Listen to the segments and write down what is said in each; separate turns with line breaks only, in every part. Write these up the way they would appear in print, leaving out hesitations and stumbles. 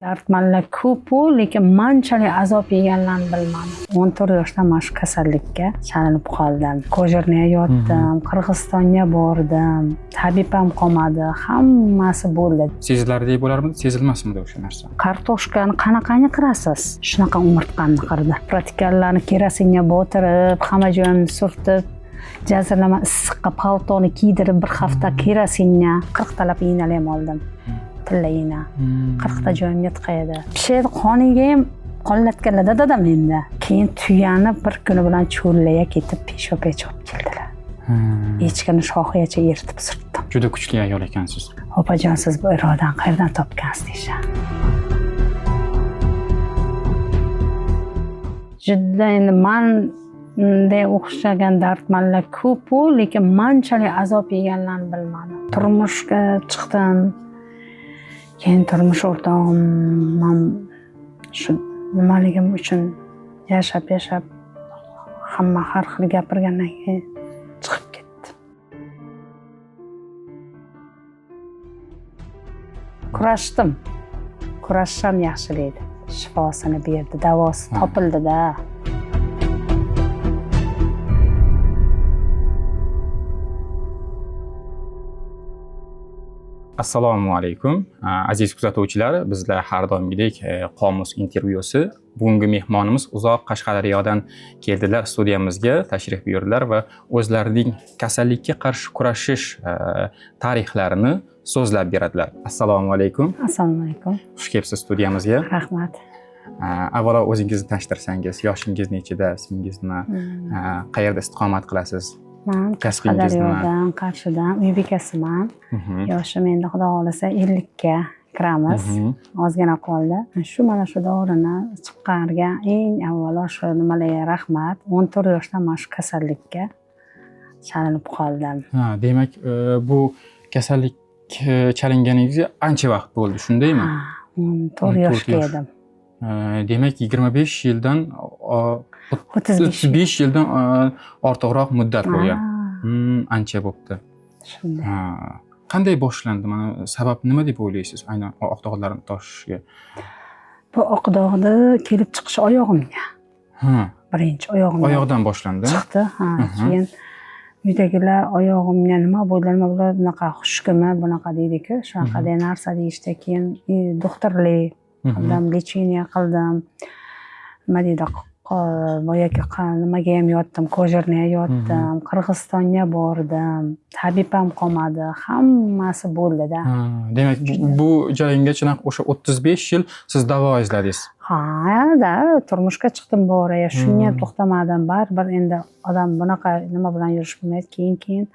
Dardmanlar ko'p-u, lekin manchalik azob yeganlarni bilmadim. 14 yoshda mana shu kasallikka chalinib qoldim. Kojirniya yotdim, Qirg'izistonga bordim, tabib ham qolmadi, hammasi bo'ldi.
Sezilardek bo'larmidi, sezilmasmidi o'sha narsa?
Kartoshkani qanaqangi qirasiz? Shunaqa umurtqamni qirdi. Pratikallarni kerosinga botirib, hamma joyimni surtib, jazirama issiqqa paltoni kiydirib bir hafta kerosinga 40 talab iynali ham oldim. Tilla igna. 40 ta joyimga tiqaydi. Pishadi qoniga ham qonlatganlarda dadam endi. Keyin tuyani bir kuni bilan cho'llaga ketib peshobgacha olib keldilar. Echkini shoxigacha eritib surtdim.
Juda kuchli ayol ekansiz.
Opajon, siz bu irodani qayerdan topgansiz deyishadi. Juda endi manday o'xshagan dardmanlar ko'p-u, lekin manchalik azob yeganlarni bilmadim. Turmushga chiqdim. Keyin turmush o'rtog'im ham shu nimaligim uchun yashab yashab hamma har xil gapirgandan keyin chiqib ketdi. Kurashdim. Kurashish ham yaxshi deydi. Shifosini berdi, davosi topildi-da.
Assalomu alaykum aziz kuzatuvchilar, bizlar har doimgidek Qomus intervyusi. Bugungi mehmonimiz uzoq Qashqadaryodan keldilar, studiyamizga tashrif buyurdilar va o'zlarining kasallikka qarshi kurashish tarixlarini so'zlab beradilar. Assalomu alaykum.
Assalomu alaykum.
Xush kelibsiz studiyamizga.
Rahmat.
Avvalo o'zingizni tanishtirsangiz, yoshingiz nechida, ismingiz nima, qayerda istiqomat qilasiz?
Man
Kasbingiz nima?
Qashqadaryodan, Qarshidan, uy bekasiman. Yoshim endi Xudo xohlasa 50 ga kiramiz. Ozgina qoldi. Shu mana shu dorini chiqargan eng avvalo shu nimalarga rahmat. 14 yoshda mana shu kasallikka chalinib qoldim.
Ha, demak, bu kasallik chalinganingizga ancha vaqt bo'ldi, shundaymi?
Ha, 14
14
yoshga
yosh.
edim.
Demak, 25 yildan
35.
35 yildan ortiqroq muddat bo'lgan. Ancha bo'pti.
Shunday.
Ha, qanday boshlandi? Mana sabab nima deb o'ylaysiz aynan oq dog'larni toshishiga?
Bu oq dog'ni kelib chiqishi oyog'imga. Birinchi oyog'imga.
Oyoqdan boshlandi.
Chiqdi. Ha, keyin uydagilar oyog'imga nima bo'ldi, nima bo'ldi, bunaqa xushkimi, bunaqa deydi-ku, shunaqa degan narsa deyishdi. Keyin doktorlik qildim, lecheniya qildim. Nima deydi, boyagi nimaga ham yotdim, kojirniya yotdim, Qirg'izistonga bordim, tabib ham qolmadi, hammasi bo'ldi-da.
Demak, bu jarayongacha naq o'sha 35 yil siz davo izladingiz.
Ha, da, turmushga chiqdim bu oraya, shunga ham to'xtamadim. Baribir endi odam bunaqa nima bilan yurish bo'lmaydi. Keyin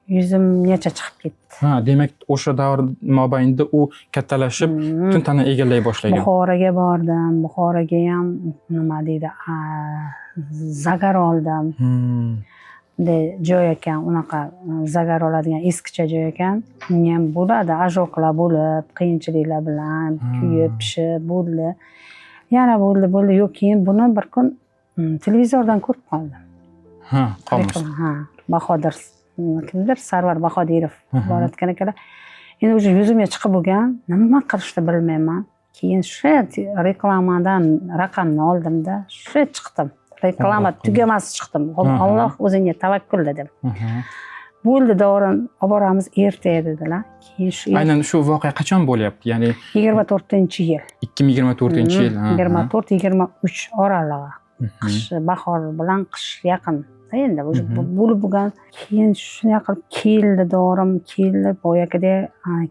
yuzimgacha chiqib ketdi.
Ha, demak, o'sha davr mobaynida u kattalashib, butun tana egallay boshlagan.
Buxoroga bordim, Buxoroga ham nima deydi, zagar oldim. Bunday joy ekan, unaqa zagar oladigan eskicha joy ekan. Unga ham bo'ladi, ajoklar bo'lib, qiyinchiliklar bilan kuyib, pishib bo'ldi. Yana bo'ldi, bo'ldi. Yo'q, keyin buni bir kun televizordan ko'rib qoldim.
Ha, Qomus.
Ha, Bahodir, kimdir, Sarvar Bahodirov borayotgan ekanlar. Endi o'sha yuzimga chiqib bo'lgan, nima qilishni bilmayman. Keyin shu reklamadan raqamni oldimda, shu chiqdim. Reklama tugamas chiqdim. Alloh o'zingga tavakkul dedim. Bo'ldi, dorini olib boramiz ertaga dedilar. Keyin shu
Aynan shu voqea qachon bo'lyapti? Ya'ni
24-yil.
2024-yil.
24, 23 oralig'i. Qish, bahor bilan qish yaqin. Endi o'sha bo'lib bo'lgan. Keyin shunday qilib keldi, dorim keldi. Boyagida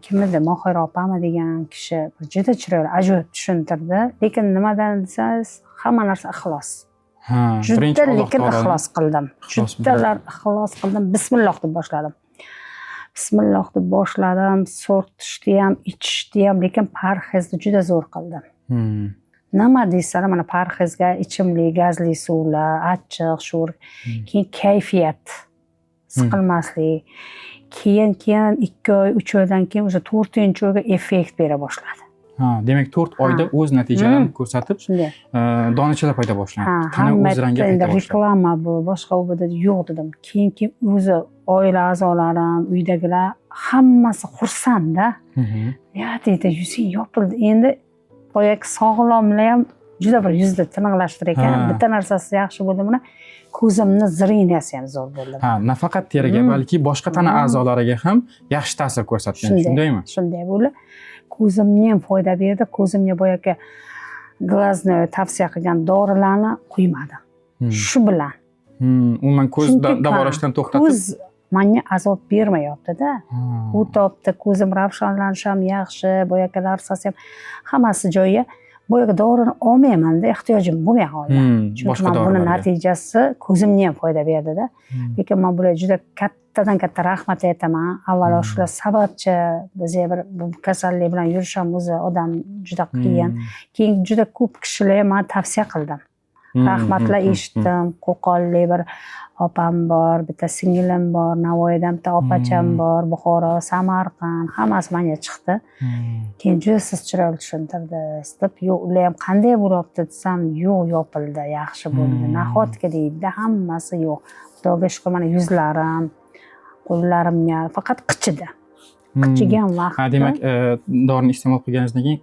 kim edi, Mohira opami degan kishi juda chiroyli, ajoyib tushuntirdi. Lekin nimadan desangiz, hamma narsa ixlos. Juda
birinchi Alloh
lekin
taoloni
ixlos qildim.
Ixlos
Judalar ixlos qildim. Bismillah deb boshladim. Bismillah deb boshladim. So'rtishdi ham, ichishdi ham, lekin parhezni juda zo'r qildim. Nima deysanlar, mana parhezga ichimlik, gazli suvlar, achchiq, sho'r, keyin kayfiyat, siqilmaslik. Keyin 2 oy, 3 oydan keyin o'sha 4-oyga effekt bera boshladi.
Ha, demak 4 oyda o'z natijalarini ko'rsatib,
Shunday.
Donachalar paydo boshlandi. Tana
hamma
o'z rangi
endi
qayta boshladi.
reklama bu, boshqa u bu dedi, yo'q dedim. Keyin o'zi oila a'zolarim, uydagilar hammasi xursand-da. Ya deydi, yuzing yopildi. Endi Boyagi sog'lomlar ham juda bir yuzni tiniqlashtirar ekan.
Ha.
Bitta narsasi yaxshi bo'ldi buni, ko'zimni зрения si ham zo'r bo'ldi.
Ha, nafaqat teriga, balki boshqa tana a'zolariga ham yaxshi ta'sir ko'rsatgan, shundaymi?
Shunday bo'ldi. Ko'zimga ham foyda berdi. Ko'zimga boyagi глазной tavsiya qilgan dorilarni quymadim. Shu bilan.
Umuman ko'z
Chunki ha,
davolashdan to'xtatib.
Ko'z manga azob bermayapti-da. U topdi, ko'zim ravshanlanishi ham yaxshi, boyagi narsasi ham hammasi joyiga. Boyagi dorini olmayman-da, ehtiyojim bo'lmay qoldi. Chunki
Boshqa
man buni
dorilarga.
Natijasi ko'zimga ham foyda berdida. Lekin man bularga juda kattadan katta rahmat aytaman. Avvalo shular sababchi bizga bir bu kasallik bilan yurish ham o'zi odam juda qiyin. Keyin juda ko'p kishilarga man tavsiya qildim. Rahmatlar eshitdim. Qo'qonlik bir opam bor, bitta singlim bor, Navoiydan bitta opacham bor, Buxoro, Samarqand, hammasi menga chiqdi. Keyin juda siz chiroyli tushuntirdingiz deb, yo'q, ular ham qanday bo'lyapti desam, yo'q, yopildi, yaxshi bo'ldi. Nahotki deydi, hammasi yo'q. Xudoga shukur, mana yuzlarim, qo'llarimga faqat qichidi. Qichigan vaqtda
Ha, demak, dorini iste'mol qilganingizdan keyin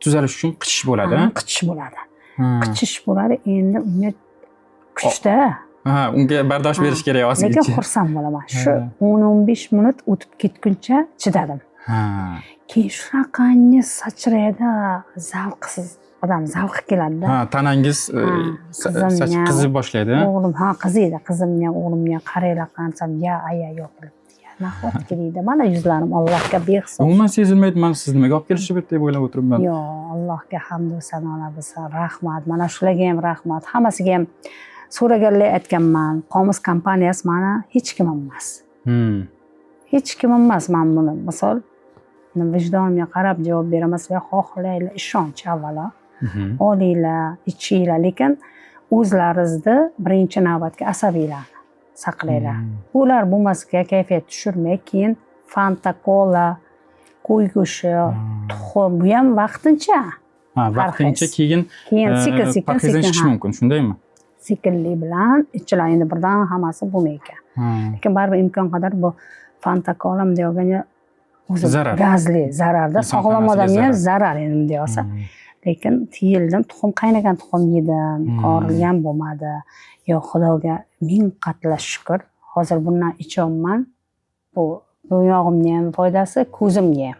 tuzalish uchun qichish bo'ladi,
Ha,
ha?
qichish bo'ladi.
Ha.
Qichish bo'ladi, endi unga kuchda.
Ha, unga bardosh
Ha.
berish kerak
Lekin
ozgincha.
Xursand bo'laman. Shu
Ha.
10-15 minut o'tib ketguncha chidadim. Keyin shunaqangi sachraydi, zavqsiz odam zavqi keladida.
Ha, tanangiz
Ha, qizimga-
qizib boshlaydi.
O'g'lim, ha, qiziydi, qizimga, o'g'limga qaranglar qansam, ya aya yopilibdi, ya nahotki deydi. Mana yuzlarim Allohga behisob.
Umuman sezilmaydi. Man siz nimaga olib kelishibdi deb o'ylab o'tiribman.
Yo'q, Allohga hamdu sanolar bo'lsin, rahmat. Mana shularga ham rahmat. Hammasiga ham so'raganlar aytganman. Qomus kompaniyasi mani hech kimim emas. Hech kimim emas man buni. Misol, vijdonimga qarab javob beraman. Sizlar xohlanglar, ishonch avvalo. Olinglar, ichinglar, lekin o'zlaringizni birinchi navbatga asabiylarni saqlanglar. Ular bo'lmasiga kayfiyat tushirmay, keyin Fanta, kola, qo'y go'shti, tuxum, bu ham vaqtincha.
Ha, vaqtincha, keyin
Keyin sekin sekin
parhezdan
sekin
chiqish
ha,
mumkin, shundaymi?
Sekinlik bilan ichilar, endi birdan hammasi bo'lmay ekan. Lekin baribir imkon qadar bu Fanta, kola bunday olganda o'zi
Zarar.
Gazli, zararda.
Inson
Sog'lom
tanasiga
odamga ham
zarar.
Zarar endi bunday olsa. Lekin tiyildim, tuxum, qaynagan tuxum yedim, qorilgan bo'lmadi. Yo'q, Xudoga ming qatla shukur. Hozir bundan ichyapman. Bu yog'imga ham foydasi, ko'zimga ham.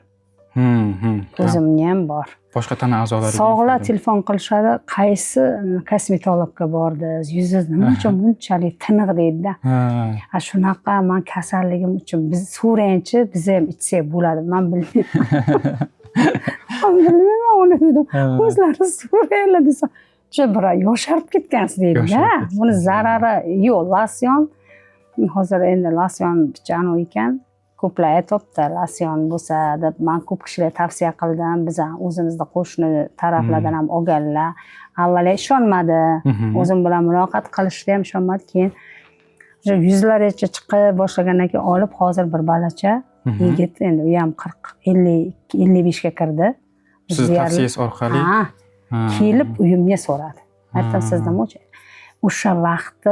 Ko'zimga ham bor.
Boshqa tana a'zolariga ham
Sog'lar
foyda.
Telefon qilishadi, qaysi kosmetologga bordingiz, yuzingiz nima uchun bunchalik tiniq deydida. A shunaqa man kasalligim uchun biz so'rayinchi, biz ham ichsak bo'ladi. Man bilmayman. Man bilmayman uni dedim. O'zlari so'raylar desam, juda bir yosharib ketgansiz deydida.
Yosharib ketgan.
Buni zarari yo'q. Losyon hozir endi losyon pichanu ekan. Ko'plar aytyapti, losyon bo'lsa deb man ko'p kishilarga tavsiya qildim. Biz ham o'zimizni qo'shni taraflardan ham olganlar. Avval ishonmadi. O'zim bilan muloqot qilishda ham ishonmadi. Keyin o'sha yuzlaricha chiqib boshlagandan keyin olib, hozir bir balacha yigit, endi u ham 40, 50, 55 ga kirdi.
Siz
Deyarli-
tavsiyangiz orqali.
Ha, kelib uyimga so'radi. Aytdim, siz nima uchun o'sha vaqtda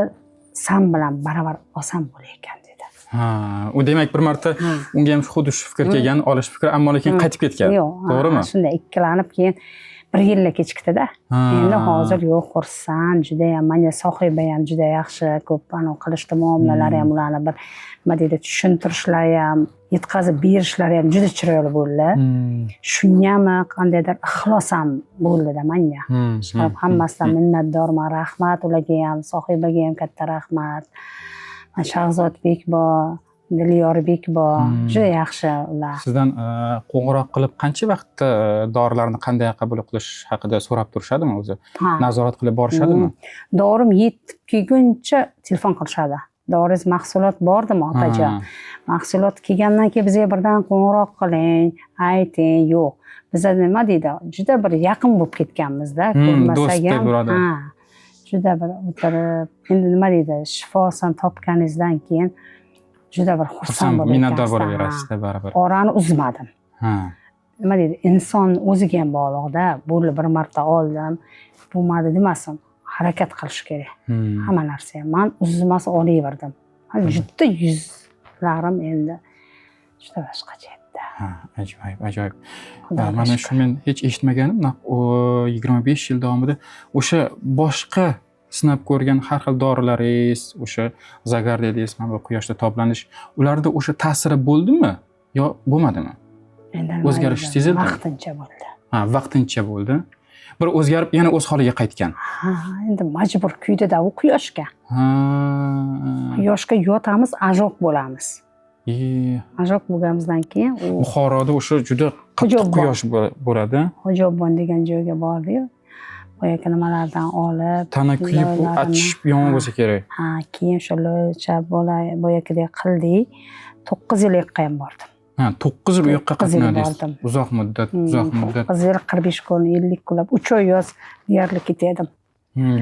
san bilan baravar olsam bo'lar ekan dedi.
Ha, u demak bir marta unga ham xuddi shu fikr kelgan, olish fikri, ammo lekin qaytib ketgan.
Yo'q, ha,
To'g'rimi?
Shunday ikkilanib, keyin bir yilla kechikdida. Endi hozir yo'q, xursand judayam. Manga sohiba ham juda yaxshi ko'p anavi qilishdi, muomalalari ham, ularni bir nima deydi, tushuntirishlari ham, yetkazib berishlari ham juda chiroyli bo'ldi. Shungami qandaydir ixlos ham bo'ldida manga. Chiqarib hammasidan minnatdorman, rahmat ularga ham, sohibaga ham katta rahmat. Mana Shahzodbek bor, Dilyorbek bor, juda yaxshi ular.
Sizdan qo'ng'iroq qilib qancha vaqtda dorilarni qanday qabul qilish haqida so'rab turishadimi o'zi?
Ha.
Nazorat qilib borishadimi?
Dorim yetib kelguncha telefon qilishadi. Doringiz, mahsulot bordimi, opajon? Mahsulot kelgandan keyin bizga birdan qo'ng'iroq qiling, ayting, yo'q. Biza nima deydi, juda bir yaqin bo'lib ketganmizda, ko'rmasak
Do'stdek
ham.
bo'ladi.
Ha, juda bir o'tirib, endi nima deydi, shifosini topganingizdan keyin juda bir xursand
Xursand,
bo'lib
minnatdor
ekansiz.
Bo'laverasizda baribir.
Orani uzmadim. Nima deydi, inson o'ziga ham bog'liqda. Bo'ldi, bir marta oldim, bo'lmadi demasin, harakat qilish kerak. Hamma narsaga. Man uzmas olaverdim. Juda yuzlarim endi juda boshqacha edi.
Ha, ajoyib, ajoyib.
Xudoga
Mana
shukur.
shu men hech eshitmaganim, naq 25 yil davomida o'sha boshqa sinab ko'rgan har xil dorilaringiz, o'sha загар dedingiz, mana bu quyoshda toblanish, ularda o'sha ta'siri bo'ldimi yo bo'lmadimi?
Endi nima
O'zgarish
deydi,
sezildimi?
Vaqtincha bo'ldi.
Ha, vaqtincha bo'ldi. Bir o'zgarib yana o'z holiga qaytgan.
Ha, endi majbur kuydida u quyoshga.
Ha.
Quyoshga yotamiz, ожог bo'lamiz. Ожог bo'lganimizdan keyin u
Buxoroda o'sha juda qattiq
Hujobon.
quyosh bo'ladi.
Hojobon degan joyga bordik. Boyagi nimalardan olib,
Tana kuyib,
loylarini-
achishib yomon bo'lsa kerak.
Ha, keyin shu loycha bola boyagidek qildik. 9 yil yoqqa ham bordim.
Ha, 9 yil u yoqqa
9 yil
qatnadingiz.
bordim.
Uzoq muddat, uzoq muddat.
9 yil 45 kun, 50 kunlab, 3 oy yoz deyarli ketardim.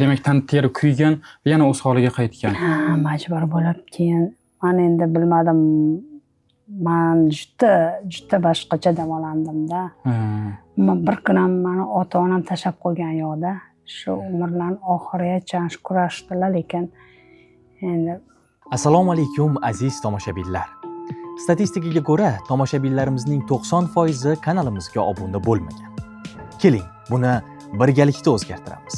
Demak, tan teri kuygan va yana o'z holiga qaytgan.
Ha, majbur bo'lib keyin man endi bilmadim, man juda juda boshqacha davolandimda. Man bir kun ham mani ota onam tashlab qo'ygan yo'qda. Shu umrlarni oxirigacha shu kurashdilar, lekin endi.
Assalomu alaykum, aziz tomoshabinlar. Statistikaga ko'ra, tomoshabinlarimizning 90% kanalimizga obuna bo'lmagan. Keling, buni birgalikda o'zgartiramiz.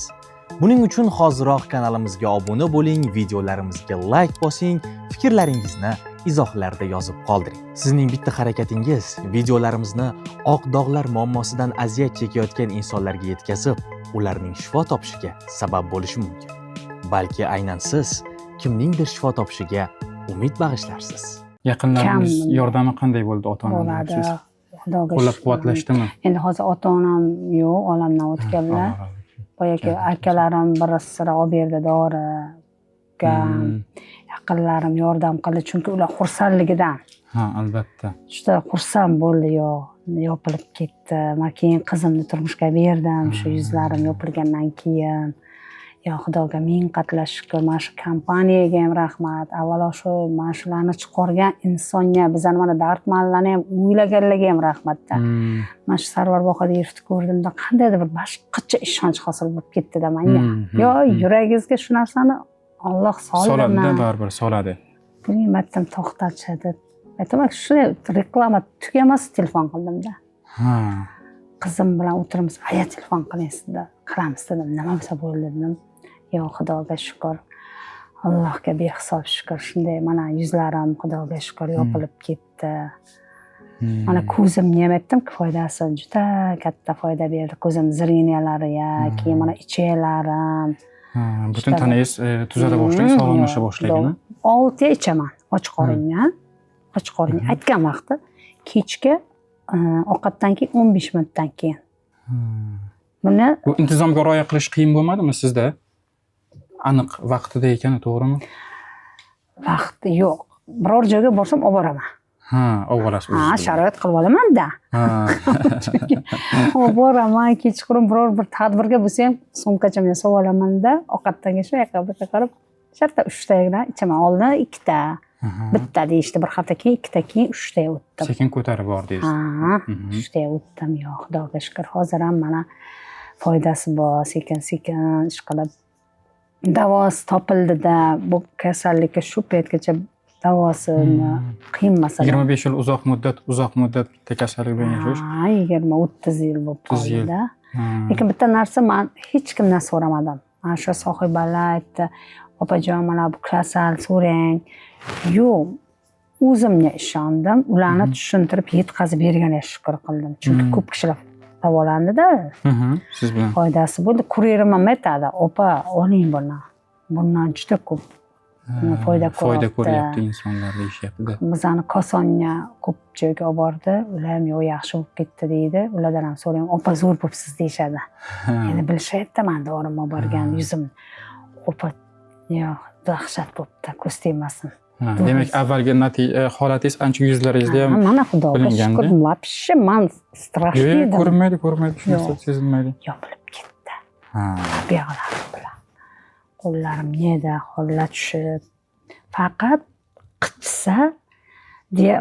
Buning uchun hoziroq kanalimizga obuna bo'ling, videolarimizga layk bosing, fikrlaringizni izohlarda yozib qoldiring. Sizning bitta harakatingiz videolarimizni oq dog'lar muammosidan aziyat chekayotgan insonlarga yetkazib, ularning shifo topishiga sabab bo'lishi mumkin. Balki aynan siz kimningdir shifo topishiga umid bag'ishlarsiz.
Yaqinlaringiz
Kam
yordami qanday bo'ldi, ota
bo'ladi.
onalar?
Xudoga
Qo'llab
shukur.
quvvatlashdimi?
Endi hozir ota onam yo'q, olamdan o'tganlar.
Alloh razı olsun.
Boyagi
Jannat
akalarim bir sira olib berdi dori. Ukam, yaqinlarim yordam qildi, chunki ular xursandligidan
Ha, albatta.
Juda xursand bo'ldi, yo yopilib ketdi. Man keyin qizimni turmushga berdim shu yuzlarim yopilgandan keyin. Yo Xudoga ming qatla shukur, mana shu kompaniyaga ham rahmat, avvalo shu mana shularni chiqargan insonga, bizani mana dardmanlarni ham o'ylaganlarga ham rahmatda. Mana shu Sarvar Bahodirevni ko'rdimda, qandaydir bir boshqacha ishonch hosil bo'lib ketdida manga. Yo yuragingizga shu narsani Olloh
Soladida,
soldimi?
baribir soladi.
Buning aytdim, to'xtatchi deb aytaman, shunday reklama tugamas telefon qildimda. Qizim bilan o'tiribmiz, aya telefon qiling sizda, qilamiz dedim, nima bo'lsa bo'ldi dedim. Yo Xudoga shukur, Allohga behisob shukur, shunday mana yuzlarim Xudoga shukur yopilib ketdi. Mana ko'zimni ham aytdimku, foydasi juda katta foyda berdi, ko'zim зрения lari ya, keyin mana ichaklarim.
Ha, butun tanangiz tuzala boshlagan, sog'lomlasha boshlagan. A?
6 ichaman och qoringa, och qoringa aytgan vaqti, kechki ovqatdan keyin 15 minutdan keyin buni.
Bu intizomga rioya qilish qiyin bo'lmadimi sizda? Aniq vaqtida ekani, to'g'rimi?
Vaqti yo'q, biror joyga borsam olib boraman.
Ha, olib olasiz
Ha,
o'zingiz.
Sharoit qilib olamanda. Olib boraman, kechqurun biror bir tadbirga bo'lsa ham sumkachamga solib olamanda, ovqatdan keyin shu yoqqa bu yoqqa qarab shartta uchtagina ichaman. Oldin ikkita, bitta deyishdi, bir hafta keyin ikkita, keyin uchtaga o'tdim.
Sekin ko'tarib bordingiz.
Ha, uchtaga o'tdim. Yo Xudoga shukur, hozir ham mana foydasi bor, sekin sekin ish qilib davosi topildida bu kasallikka. Shu paytgacha davosini qiyin masala.
25 yil uzoq muddat, uzoq muddat bitta kasallik bilan yashash.
Ha, 20-30 yil bo'lib
30 yil.
qoldida. Lekin bitta narsa, man hech kimdan so'ramadim. Mana shu sohibalar aytdi, opajon, mana bu kasal, so'rang. Yo'q, o'zimga ishondim, ularni tushuntirib yetkazib berganiga shukur qildim, chunki ko'p kishilar davolandida.
Siz bilan.
Foydasi bo'ldi. Kuryerim ham aytadi, opa, oling buni, bundan juda ko'p foyda
Foyda
ko'ryapti.
ko'ryapti insonlar deyishyaptida.
Bizani Kosonga ko'p joyga olib bordi, ular ham yo'q, yaxshi bo'lib ketdi deydi. Ulardan ham so'rayman, opa, zo'r bo'libsiz deyishadi. Endi bilishyapti man dorim olib borgan yuzim, opa, yo'q, dahshat bo'libdi, ko'z tegmasin.
Ha, demak, avvalgi holatingiz ancha yuzlaringizda ham
Ha, mana Xudoga
bilinganda.
shukur, вообще man страшный
Yo'q,
edim.
ko'rinmaydi, ko'rinmaydi, shu narsa
Yo'q.
sezilmaydi.
Yopilib ketdi buyog'larim bilan, qo'llarim neda holla tushib, faqat qichsa,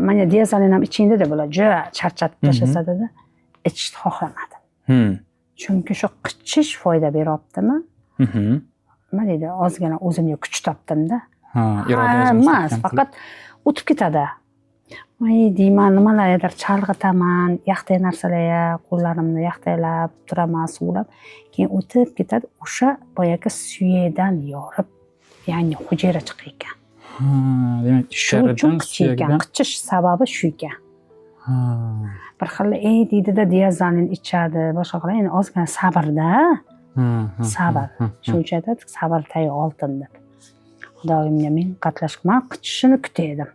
mana diazolin ham iching dedi bular, juda charchatib tashlasa dedi, ichishni xohlamadim. Chunki shu qichish foyda beryaptimi, nima deydi, ozgina o'zimga kuch topdimda.
Ha, irodangizni
Emas,
mustahkam qilib.
faqat o'tib ketadi. Voy deyman, nimalardir chalg'itaman, yaxtay narsalarga qo'llarimni yaxtaylab turaman, suvlab. Keyin o'tib ketadi, o'sha boyagi suyakdan yorib, ya'ni hujayra chiqar ekan.
Ha, demak,
Shu uchun
ichkaridan
qichiykan.
suyakdan.
Qichish sababi shu ekan.
Ha.
Bir xil ey deydida, diazolin ichadi, boshqa qiladi. Endi ozgina sabrda, sabr. Shuning uchun aytadi, sabr tagi oltin deb. Xudoyimga ming qatlash, man qichishini kutardim.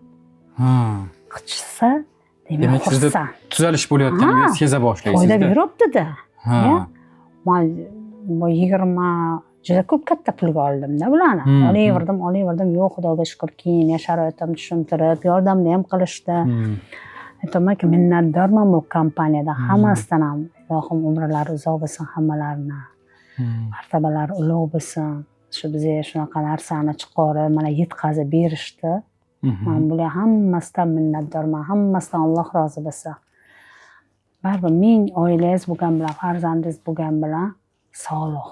Qichishsa, demak,
Demak, sizda
xursand.
tuzalish bo'layotganini seza
Foyda
boshlaysiz.
beribdi-da. Man bu 20 juda ko'p katta pulga oldimda bularni. Olaverdim, olaverdim. Yo'q, Xudoga shukur, keyin sharoitimni tushuntirib, yordamni ham qilishdi. Aytamanki, minnatdorman bu kompaniyadan, hammasidan ham. Ilohim umrlari uzoq bo'lsin hammalarini. Martabalari ulug' bo'lsin. Shu bizga shunaqa narsani chiqarib, mana yetkazib berishdi. Man bular hammasidan minnatdorman, hammasidan Alloh rozi bo'lsin. Baribir ming oilangiz bo'lgan bilan, farzandingiz bo'lgan bilan sog'liq.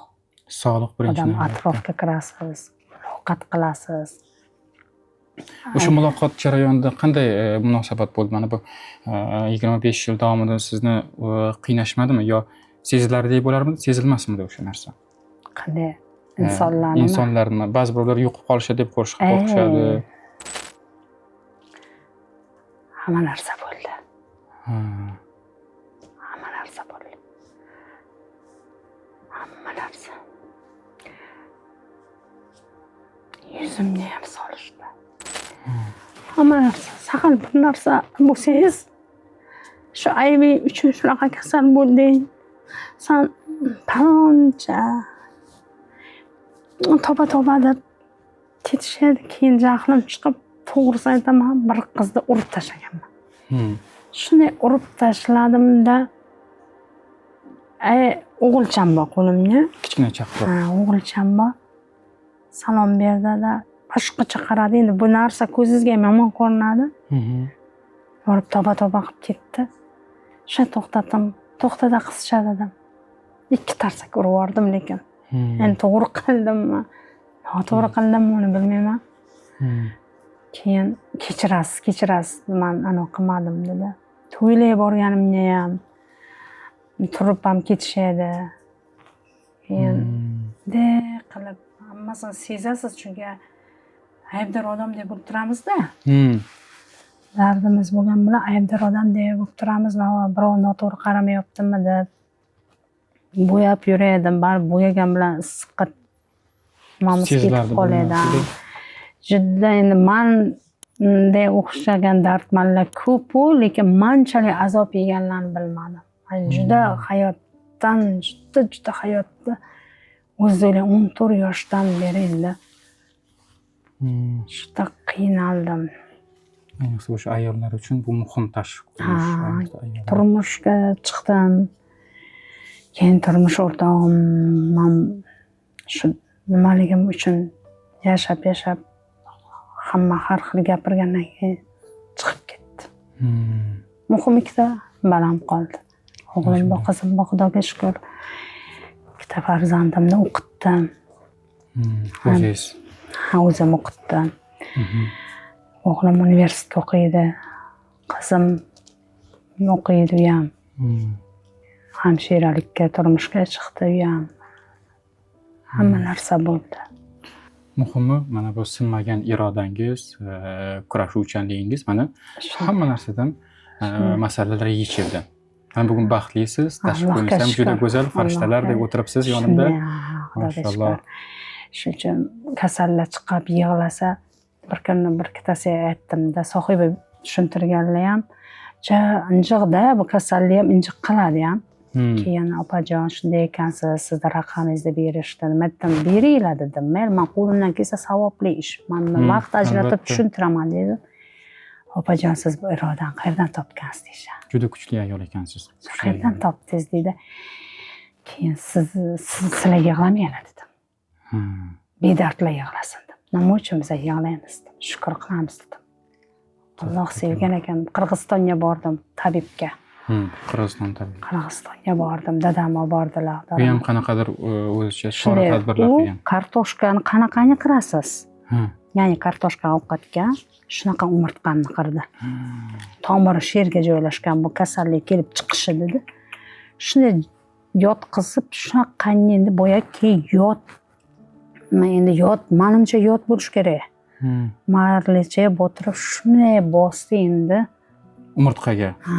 Sog'liq birinchi
Odam
navbatda.
atrofga kirasiz, muloqot qilasiz.
O'sha muloqot jarayonida qanday munosabat bo'ldi? Mana bu 25 yil davomida sizni qiynashmadimi yo sezilardek bo'larmidi, sezilmasmidi o'sha narsa?
Qanday insonlarni?
Insonlarni ba'zi birovlar yo'qib qolishadi deb qo'rqishadi.
Hamma narsa bo'ldi. Hamma narsa bo'ldi. Hamma narsa. Yuzimni ham solishdi. Hamma narsa. Sahal bir narsa bo'lsangiz, shu aybing uchun shunaqa kasal bo'lding. San paloncha toba toba deb ketishadi. Keyin jahlim chiqib, to'g'risini aytaman, bir qizni urib tashlaganman. Shunday urib tashladimda, o'g'ilcham bor qo'limga.
Kichkina chaqaloq.
Ha, o'g'ilcham bor. Salom berdida, boshqacha qaradi. Endi bu narsa ko'zingizga ham yomon ko'rinadi. Borib toba toba qilib ketdi. O'sha to'xtatdim. To'xtada qizcha dedim. 2 tarsak urib yubordim lekin. Endi to'g'ri qildimmi, noto'g'ri qildimmi uni bilmayman. Keyin kechirasiz, kechirasiz, man anaqa qilmadim dedi. To'ylarga borganimga ham turib ham ketishadi. Keyin de qilib hammasini sezasiz, chunki aybdor odamdek bo'lib turamizda. Dardimiz bo'lgan bilan aybdor odamdek bo'lib turamiz, birov noto'g'ri qaramayaptimi deb bo'yab yurardim. Baribir bo'yagan bilan issiqqa nimamiz ketib
Sezilardi bu
qoladi.
narsa.
Juda endi manday o'xshagan dardmanlar ko'p-u, lekin manchalik azob yeganlarni bilmadim. Man juda hayotdan, juda juda hayotda o'zi o'ylang 14 yoshdan beri endi juda qiynaldim.
Ayniqsa o'sha ayollar uchun bu muhim tashxis qo'yish.
Ha,
Ayniqsa ayollar.
Turmushga chiqdim. Keyin turmush o'rtog'im ham shu nimaligim uchun yashab yashab hamma har xil gapirgandan keyin chiqib ketdi. Muhim ikkita balam qoldi. O'g'lim bor, qizim bor, Xudoga shukur. Ikkita farzandimni o'qitdim.
O'zingiz?
Ha, o'zim o'qitdim. O'g'lim universitetga o'qiydi. Qizim o'qiydi u ham. Hamshiralikka turmushga chiqdi u ham. Hamma narsa bo'ldi.
Muhimi mana bu sinmagan irodangiz, kurashuvchanligingiz mana hamma narsadan masalalar yechildi. Mana bugun baxtlisiz, tashqi
Allohga
ko'rinishingiz ham juda
shukur.
go'zal, farishtalardek
Allohga
o'tiribsiz yonimda.
Shunday, Xudoga
Mashalloh.
shukur. Shuning uchun kasallar chiqib yig'lasa, bir kuni bir ikkitasiga aytdimda, sohiba tushuntirganlar ham, ja injiqda bu kasallik ham injiq qiladi ham. Keyin opajon shunday ekansiz, sizni raqamingizni berishdi. Nima aytdim, beringlar dedim. Mayli, man qo'limdan kelsa savobli ish. Man vaqt ajratib tushuntiraman dedi. Opajon siz bu irodani qayerdan topgansiz deyishadi.
Juda kuchli ayol ekansiz. Kuchli
Qayerdan
ayol.
topdingiz deydi. Keyin siz sizlar yig'lamanglar dedim. Bedardlar yig'lasin dedim. Nima uchun biz yig'laymiz dedim. Shukr qilamiz dedim. Alloh sevgan ekan. Qirg'izistonga bordim tabibga.
Qirg'iziston tabibi.
Qirg'izistonga bordim, dadam olib bordilar.
Bu ham qanaqadir o'zicha chora
Shunday,
tadbirlar
u
qilgan.
Kartoshkani qanaqangi qirasiz? Ya'ni kartoshka ovqatga shunaqa umurtqamni qirdi. Tomiri shu yerga joylashgan bu kasallik kelib chiqishi dedi. Shunday yotqizib, shunaqangi endi boyagi yod, endi yod, manimcha yod bo'lishi kerak. Marlicha botirib shunday bosdi endi.
Umurtqaga.
Ha,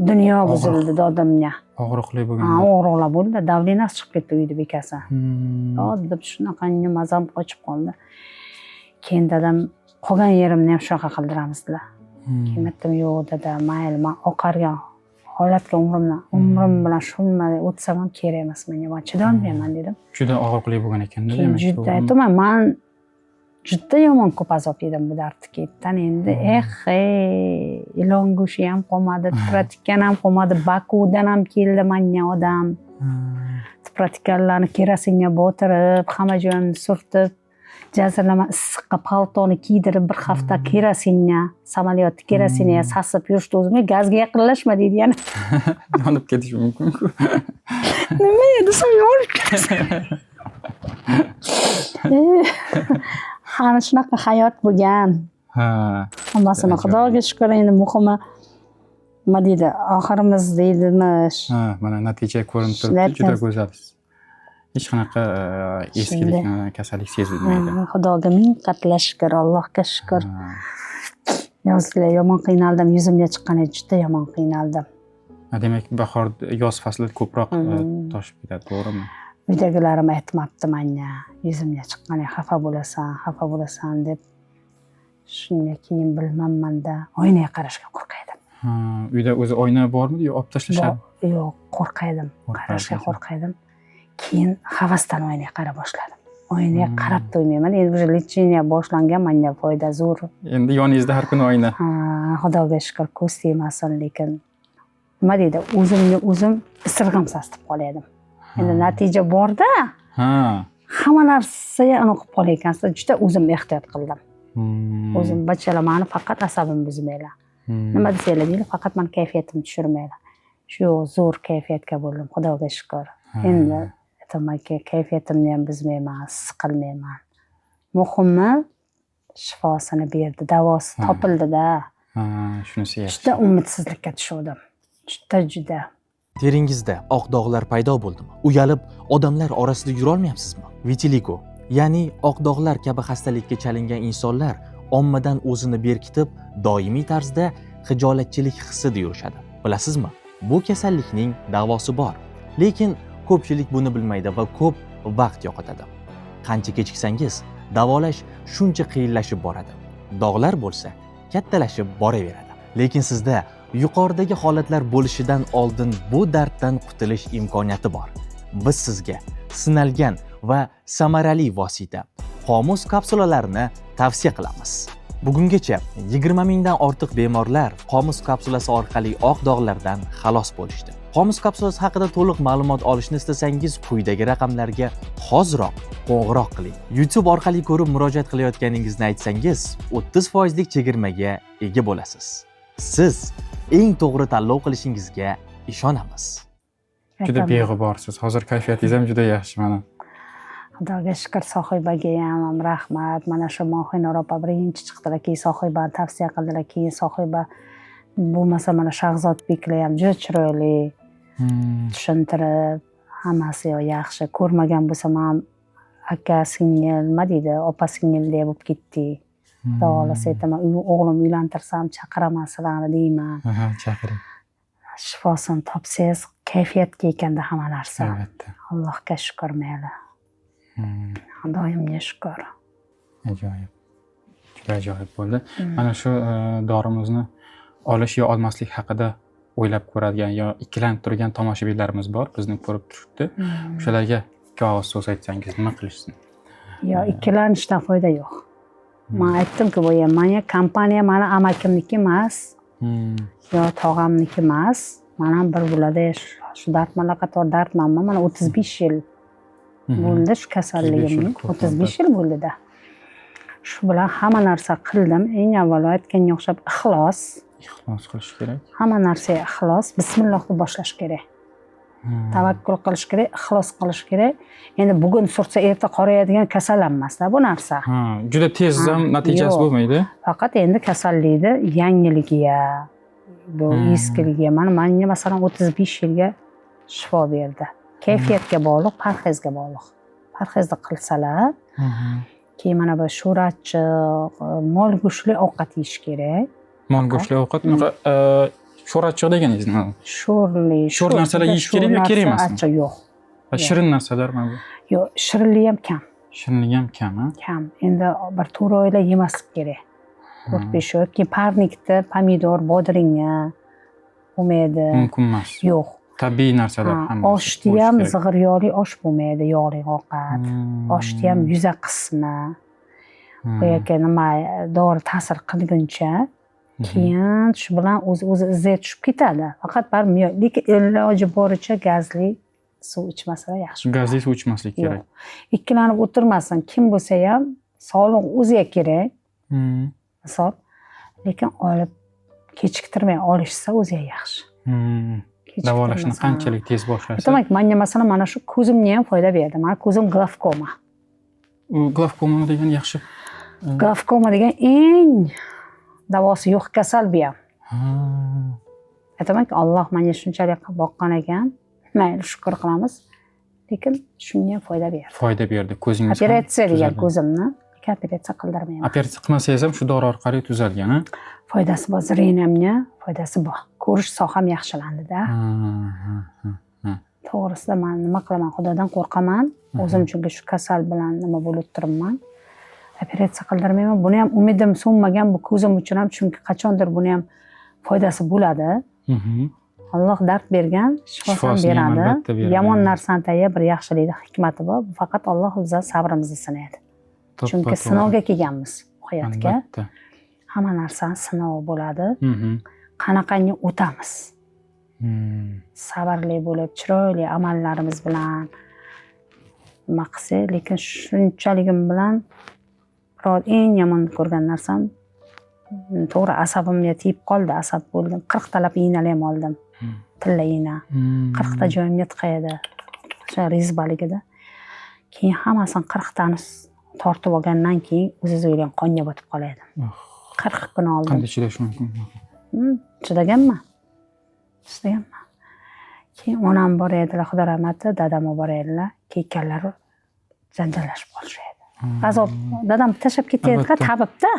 dunyo buzildi dodimga.
Og'riqli
Ha,
bo'lgan.
og'riqlar bo'ldi, давление si chiqib ketdi uyda bekasi. Dod deb shunaqangi mazam qochib qoldi. Keyin dadam qolgan yerimni ham shunaqa qildiramiz dedilar. Keyin aytdim, yo'q dada, mayli, man oqargan holatga umrim bilan shunday o'tsam ham kerak emas menga, man chidolmayman dedim.
Juda og'riqli bo'lgan ekanda,
Keyin
demak.
juda aytaman, man juda yomon ko'p azob yedim bu dardni ketdan endi. Eh, ey, ilon go'shti ham qolmadi, tipratikan ham qolmadi, Bakudan ham keldi manga odam. Tipratikanlarni kerosinga botirib, hamma joyimni surtib, jazirama issiqqa paltoni kiydirib, bir hafta kerosinga, samolyotni kerosinga sasib yurishdi o'zimga, gazga yaqinlashma deydi yana.
Yonib ketishi mumkin-ku.
Nima desam yonib ketasan. Ana shunaqa hayot bo'lgan. Hammasini
Ajoyib.
Xudoga shukur, endi muhimi nima deydi, oxirimiz deydimi.
Ha, mana natija ko'rinib
Shunday
turibdi, juda
aytasiz.
go'zalsiz. Hech qanaqa eskilik, kasallik sezilmaydi.
Ha, Xudoga ming qatla shukur, Allohga shukur. Yozlar yomon qiynaldim, yuzimga chiqqanda juda yomon qiynaldim.
Ha, demak, bahor, yoz faslida ko'proq toshib ketadi, to'g'rimi?
Uydagilarim aytmabdi manga, yuzimga chiqqanda xafa bo'lasan, xafa bo'lasan deb. Shundan keyin bilmanmanda, oynaga qarashga qo'rqaydim.
Ha, uyda o'zi oyna bormidi yo olib tashlashadi?
Yo'q, qo'rqaydim.
Qo'rqardingiz.
Qarashga qo'rqaydim. Keyin havasdan oynaga qarab boshladim. Oynaga qarab to'ymayman. Endi уже лечение boshlangan, manga foyda zo'r.
Endi yoningizda har kuni oyna.
Ha, Xudoga shukur, ko'z tegmasin, lekin nima deydi, o'zimga o'zim isirg'im sasitib qolardim. Endi natija borda, hamma narsaga anaqa qilib qolar ekansiz. Juda o'zim ehtiyot qildim. O'zim bachalar mani faqat asabimni buzmanglar. Nima desanglar deyli, faqat mani kayfiyatimni tushirmanglar. Shu zo'r kayfiyatga bo'ldim, Xudoga shukur. Endi aytamanki, kayfiyatimni ham buzmayman, siqilmayman. Muhimi shifosini berdi, davosi topildi-da.
Ha, shunisi yaxshi.
Juda umidsizlikka tushuvdim. Juda juda.
Teringizda oq dog'lar paydo bo'ldimi? Uyalib, odamlar orasida yurolmayapsizmi? Vitiligo, ya'ni oq dog'lar kabi xastalikka chalingan insonlar ommadan o'zini berkitib, doimiy tarzda xijolatchilik hissida yurishadi. Bilasizmi? Bu kasallikning davosi bor. Lekin ko'pchilik buni bilmaydi va ko'p vaqt yo'qotadi. Qancha kechiksangiz, davolash shuncha qiyinlashib boradi. Dog'lar bo'lsa, kattalashib boraveradi. Lekin sizda yuqoridagi holatlar bo'lishidan oldin bu darddan qutulish imkoniyati bor. Biz sizga sinalgan va samarali vosita qomus kapsulalarini tavsiya qilamiz. Bugungacha 20 mingdan ortiq bemorlar qomus kapsulasi orqali oq dog'lardan xalos bo'lishdi. Qomus kapsulasi haqida to'liq ma'lumot olishni istasangiz, quyidagi raqamlarga hoziroq qo'ng'iroq qiling. YouTube orqali ko'rib murojaat qilayotganingizni aytsangiz, 30 foizlik chegirmaga ega bo'lasiz. Siz eng to'g'ri tanlov qilishingizga ishonamiz.
Juda
Aytaman.
beg'uborsiz. Hozir kayfiyatingiz ham juda yaxshi mana.
Xudoga shukur, sohibaga ham rahmat. Mana shu Mohinur opa birinchi chiqdilar, keyin sohibani tavsiya qildilar, keyin sohiba bo'lmasa mana Shahzodbeklar ham juda chiroyli tushuntirib, hammasi yaxshi. Ko'rmagan bo'lsam ham aka singil, nima deydi, opa singildek bo'lib ketdik. Xudo xohlasa aytaman, o'g'lim uylantirsam chaqiraman sizlarni deyman.
Aha, chaqiring.
Shifosini topsangiz kayfiyatga ekanda hamma narsa.
Albatta.
Allohga shukur, mayli. Xudoyimga shukur.
Ajoyib. Juda ajoyib bo'ldi. Mana shu dorimizni olish yo olmaslik haqida o'ylab ko'radigan yo ikkilanib turgan tomoshabinlarimiz bor, bizni ko'rib turibdi. O'shalarga ikki og'iz so'z aytsangiz, nima qilishsin?
Yo, ikkilanishdan foyda yo'q. Man aytdimku boya, manga kompaniya mani amakimniki emas, yo tog'amniki emas. Man ham bir bo'ladi shu dardmanlar qatori dardmanman. Mana 35 yil bo'ldi shu kasalligimni.
35 yil ko'p.
35 yil bo'ldida. Shu bilan hamma narsa qildim. Eng avvalo aytganga o'xshab ixlos.
Ixlos qilish kerak.
Hamma narsaga ixlos, bismillah deb boshlash kerak. Tavakkul qilish kerak, ixlos qilish kerak. Endi bugun surtsa erta qorayadigan kasal emasda bu narsa.
Ha, juda tez ham natijasi
Yo'q.
bo'lmaydi.
Faqat endi kasallikni yangiligiga, bu eskiligiga, mana manga masalan 35 yilga shifo berdi. Kayfiyatga bog'liq, parhezga bog'liq. Parhezni qilsalar, keyin mana bu sho'rachchiq, mol go'shtli ovqat yeyish kerak.
Mol go'shtli ovqat unaqa sho'rachchiq deganingiz nima?
Sho'rli,
Sho'r narsalar yeyish
sho'r
kerak yo kerak
narsa,
emasmi?
Acha yo'q.
Va shirin narsalar mana bu.
Yo'q, shirinlik ham kam.
Shirinligi ham kam, ha?
Kam. Endi bir 4 oyla yemaslik kerak. 4-5 oy. Keyin parnikda pomidor, bodringga bo'lmaydi.
Mumkin emas.
Yo'q.
Tabiiy narsalar hammasi.
Oshni ham
bo'lishi kerak.
zig'ir yog'li osh bo'lmaydi, yog'li ovqat. Oshni ham yuza qismi. Bu yoki nima dori ta'sir qilguncha keyin shu bilan o'zi o'zi iziga tushib ketadi. Faqat baribir, lekin iloji boricha gazli suv ichmasalar yaxshi.
Gazli suv ichmaslik
Yo'q.
kerak.
Ikkilanib o'tirmasin, kim bo'lsa ham sog'liq o'ziga kerak. Misol, lekin olib kechiktirmay olishsa o'ziga yaxshi.
Davolashni
Kechiktirmasa.
qanchalik tez boshlasa.
Aytamanki, manga masalan mana shu ko'zimga ham foyda berdi. Mana ko'zim glavkoma.
U glavkoma degan yaxshi.
Glavkoma degan eng davosi yo'q kasal bu ham. Aytamanki, Alloh menga shunchalik boqqan ekan. Mayli, shukr qilamiz. Lekin shunga ham foyda berdi.
Foyda berdi. Ko'zingiz ham
Operatsiya degan
tuzaldi.
ko'zimni, lekin operatsiya qildirmayman.
Operatsiya qilmasangiz ham shu dori orqali tuzalgan, ha?
Foydasi bor, зрение mga foydasi bor. Ko'rish soham yaxshilandida.
Ha.
To'g'risida man nima qilaman, Xudodan qo'rqaman. O'zim chunki shu kasal bilan nima bo'lib turibman. Operatsiya qildirmayman. Buni ham umidim so'nmagan bu ko'zim uchun ham, chunki qachondir buni ham foydasi bo'ladi. Alloh dard bergan, shifosini
Shifosini ham
beradi.
albatta beradi.
Yomon narsani tagiga bir yaxshilikni hikmati bor. Bu faqat Alloh bizdan sabrimizni sinaydi.
To'ppa
Chunki
to'g'ri.
sinovga kelganmiz hayotga.
Albatta.
Hamma narsani sinovi bo'ladi. Qanaqangi o'tamiz. Sabrli bo'lib, chiroyli amallarimiz bilan nima qilsak, lekin shunchaligim bilan biror eng yomon ko'rgan narsam, to'g'ri asabimga tegib qoldi, asab bo'ldim. 40 talab iynali ham oldim. Tilla igna. 40 ta joyimga tiqaydi. O'sha rezbaligida. Keyin hammasini 40 tani tortib olgandan keyin o'zingiz o'ylang qonga botib qoladi. 40 kun oldim.
Qanday chidash mumkin?
Chidaganman. Chidaganman. Keyin onam bor edilar, Xudo rahmati, dadam bor edilar. Keyin janjallashib qolishadi. Azob dadam tashlab ketayotgan tabibda.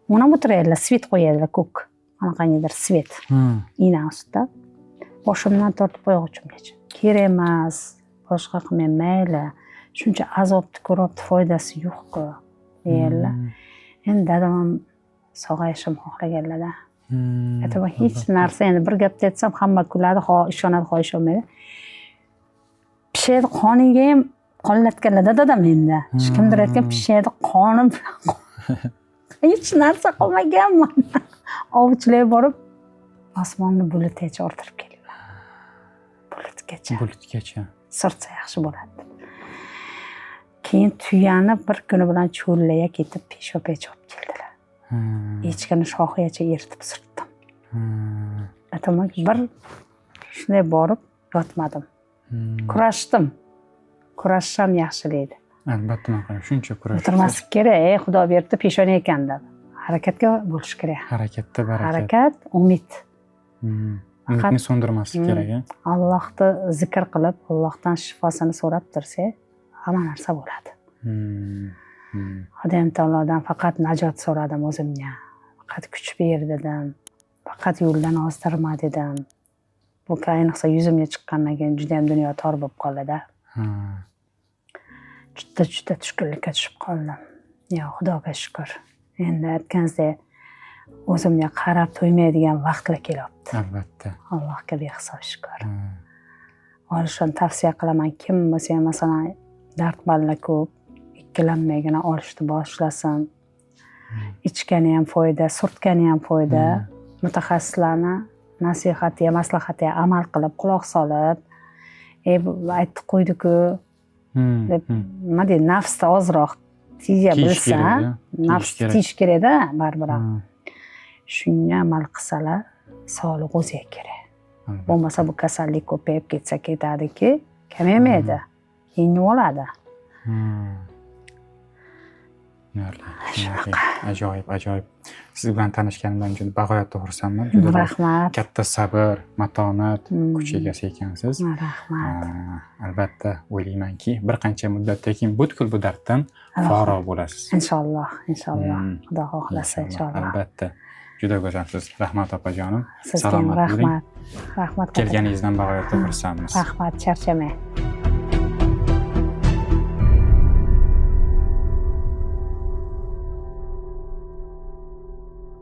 Onam o'tiradilar, свет qo'yadilar ko'k. Qanaqangidir свет. Igna ustida. Boshimdan tortib oyog'imgacha. Kerak emas, boshqa qilmay mayli. Shuncha azobni ko'ryapti, foydasi yo'q-ku, deydilar. Endi dadam ham sog'ayishimni xohlaganlar-da. Aytaman, hech narsa, endi bir gapni aytsam hamma kuladi, ho ishonadi, ho ishonmaydi. Pishaydi qoniga ham qonlatganlar-da dadam endi. Shu kimdir aytgan pishaydi qonim hech narsa qolmaganman. Ovchilar borib osmonni bulutigacha orttirib keldilar. Bulutgacha.
Bulutgacha.
Surtsa yaxshi bo'ladi deb. Keyin tuyani bir kuni bilan cho'llaga ketib peshobgacha olib keldilar. Echkini shoxigacha eritib surtdim. Aytaman, bir shunday borib yotmadim. Kurashdim. Kurashish ham yaxshilik.
Albatta, man shuncha kurash.
O'tirmaslik kerak, ey Xudo beribdi peshona ekan deb. Harakatga bo'lish kerak.
Harakatda barakat.
Harakat, umid.
Umidni so'ndirmaslik kerak, a?
Allohni zikr qilib, Allohdan shifosini so'rab tursak, hamma narsa bo'ladi. Xudoyim taolodan faqat najot so'radim o'zimga. Faqat kuch ber dedim. Faqat yo'ldan ozdirma dedim. Bu ayniqsa yuzimga chiqqandan keyin juda ham dunyo tor bo'lib qoldi-da. Juda juda tushkunlikka tushib qoldim. Yo, Xudoga shukur. Endi aytganingizdek o'zimga qarab to'ymaydigan vaqtlar kelyapti.
Albatta.
Allohga behisob shukur. Olishni tavsiya qilaman. Kim bo'lsa ham, masalan, dardmanlar ko'p, ikkilanmaygina olishni boshlasin. Ichgani ham foyda, surtgani ham foyda. Mutaxassislarni nasihatiga, maslahatiga amal qilib, quloq solib, bu aytdi qo'ydi-ku deb, nima deydi, nafsni ozroq tiya
Tiyish
bilsa,
kerak, tiyish
nafsni
kerak.
tiyish kerak-da, baribir ham. Shunga amal qilsalar, sog'liq o'ziga kerak. Bo'lmasa bu kasallik ko'payib ketsa ketadiki, kamaymaydi, yengib oladi.
Tushunarli, tushunarli. Ajoyib, ajoyib. Siz bilan tanishganimdan juda bag'oyatda xursandman. Juda bir
Rahmat.
katta sabr, matonat, kuch egasi ekansiz.
Rahmat.
Albatta o'ylaymanki, bir qancha muddatdan keyin butkul bu darddan forig' bo'lasiz.
Inshaalloh, inshaalloh. Xudo xohlasa, inshaalloh.
Albatta. Juda go'zalsiz. Rahmat, opajonim.
Sizga ham
Salomat bo'ling.
rahmat. Rahmat.
Kelganingizdan bag'oyatda xursandmiz.
Rahmat, charchamang.